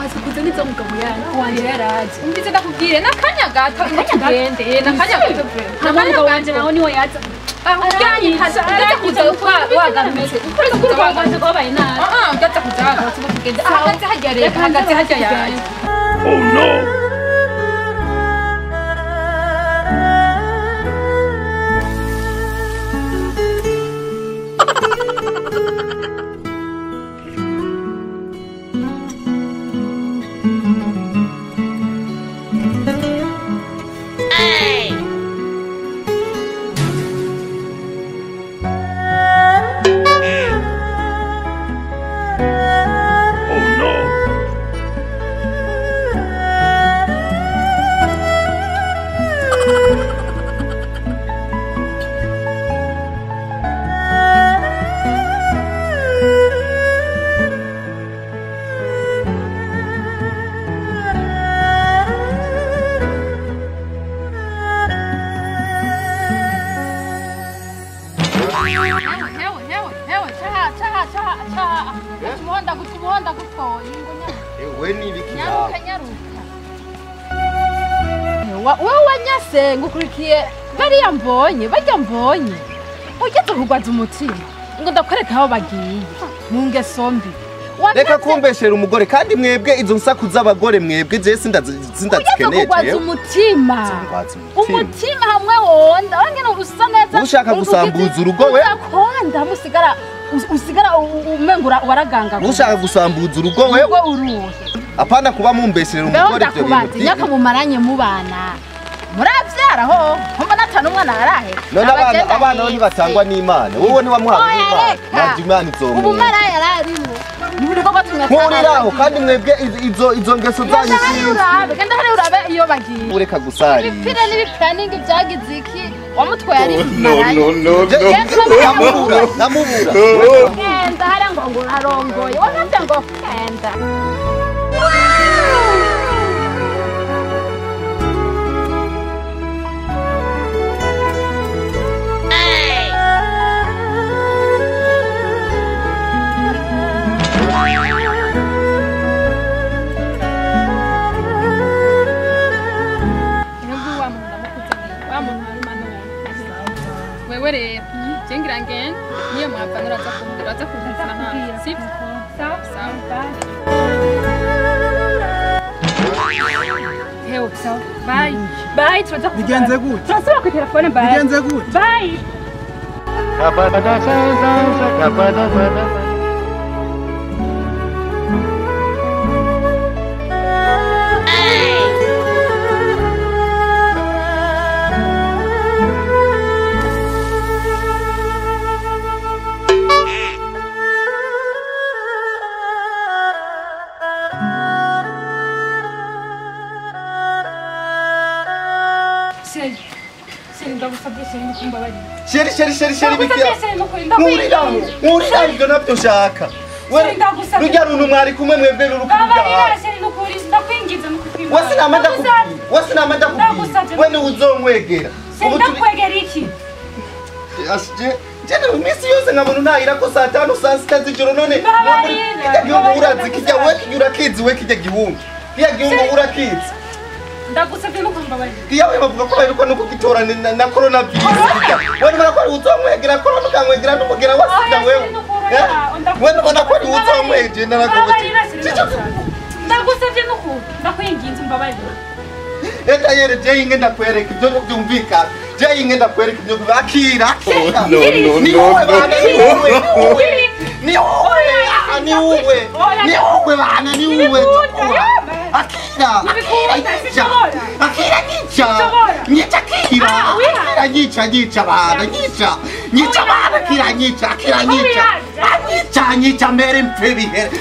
Waza kuza neza umugabo yanyu wanje yaraje. Umbize ndakubwire nakanya gato tugende nakanya gato pe. Nakanya wanje naho niwe yaza. Aranyica kuza wagarutse. Ukuri kwaganze kwabaye nabi. Ah ndaza kuza wagarutse tugende. Ahagaze hajya reka ahagaze hajya yaje. Oh no. Wewe nyasenga ukurikiye bariya mbonye barya mbonye ugeze kugwaza umutima ngo ndakwereka aho bagiye mu ngeso mbi. Reka kumbeshera umugore kandi mwebwe izo nsaku z'abagore mwebwe je sindazikeneye. Ugeze umutima umutima hamwe wonda wangene usa neza ushaka gusambuza urugo we ukonda musigara usigara umengura waraganga ushaka gusambuza urugo we uruhe. Apana kuba mumbesherera umugore ibyo bintu nyaka mumaranye mubana muravyara ho nkumva natana umwana arahe. None abana ntibatangwa n'Imana wowe ntiwamuhawe n'Imana navyo Imana izomuha ubu maraya yararimo nkuriraho kandi mwebwe izo ngeso zanyu urabe genda hari urabe iyo bagiye ureka gusari ibipira n'ibiplaningi byagize iki wamutwaye ari No no no no namubura genda hari ngo ngo arongoye wamutse ngo genda. Wewe rero jengira ngende niyo mwapfa nuraza kumbwira aza kumbwira hano sibyo sawa sawa hewe sawa bye bye turaza bigenze gute turasubira ku telefone bye bigenze gute bye. Sheri sheri sheri sheri bikia. Nkuriraho ibyo nabyo nshaka. Rujya runtu mwari kumwe mwebwe n'urukundo. Wese namanda kubwira. We ni uzonkwegera. Ndakwegera iki? Asije jene imisi yose nkabona unahira ko saa 5 saa 6 z'ijoro none. Kijya gihugu urazi kijya we kijya urakizi we kijya gihugu. Kijya gihugu urakizi. Ndagusabye no kumbabarira. Kiyawe bavuga ko baheruka no kugitora na corona virus. Wewe ubona ko ari uzomwegera corona ukamwegera n'umugera wa sida wewe. Wewe ubona ko ari uzomwegera narakubuze. Ndagusabye no ku ndakwinginze umbabarire. Eta yere je inge ndakwereka ibyo byumvikana. Je inge ndakwereka ibyo akira. No no no. Ni wowe ni wowe ni wowe bana ni wowe. Akira akira nyica nyica akira akira nyica nyica bana nyica nyica bana akira nyica akira nyica nyica nyica mbere mpfe bihere.